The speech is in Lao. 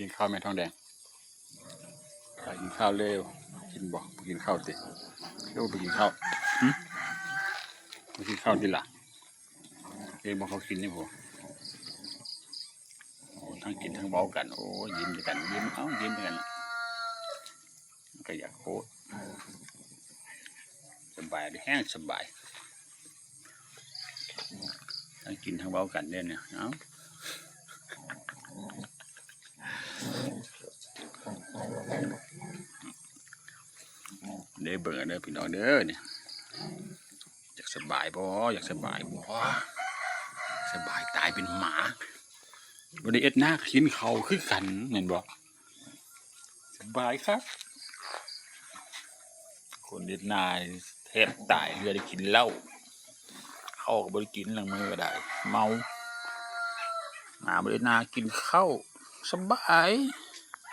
ກິນເຂົ້າແມ່ທອງແດງ ໄປກິນເຂົ້າເລັວ. ກິນບໍ່? ບໍ່ກິນເຂົ້າຕິ? ຄືບໍ່ໄປກິນເຂົ້າ? ຫຶ? ບໍ່ກິນເຂົ້າຕິລະ? ເຫັນບໍ່ ເຂົາກິນນີ້ພຸ້ນ. ໂອ້ ທັງກິນທັງເວົ້າກັນ. ໂອ້ ຍິ້ມໃສ່ກັນ ຍິ້ມ ເອົ້າ ຍິ້ມໃສ່ກັນ. ກະຢາກໂພດ ສະບາຍເດ ແຮງສະບາຍ ທັງກິນທັງເວົ້າກັນເດ້ນີ້. ເອົ້າ ເດ້ເບິ່ງເດີພີ່ນ້ອງເດີນີ້. ຢາກສະບາຍບໍ່? ຢາກສະບາຍບໍ່? ສະບາຍຕາຍເປັນໝາ. ບໍ່ໄດ້ເຮັດນາກະກິນເຂົ້າຄືກັນແມ່ນບໍ່? ສະບາຍຄັກ. ຄົນເຮັດນາແທບຕາຍ ເຫຼືອໄດ້ກິນເຫຼົ້າ. ເຂົ້າກະບໍ່ໄດ້ກິນ ລາງມື້ກະໄດ້ເມົາ. ມາບໍ່ໄດ້ເຮັດນາກິນເຂົ້າ ສະບາຍ.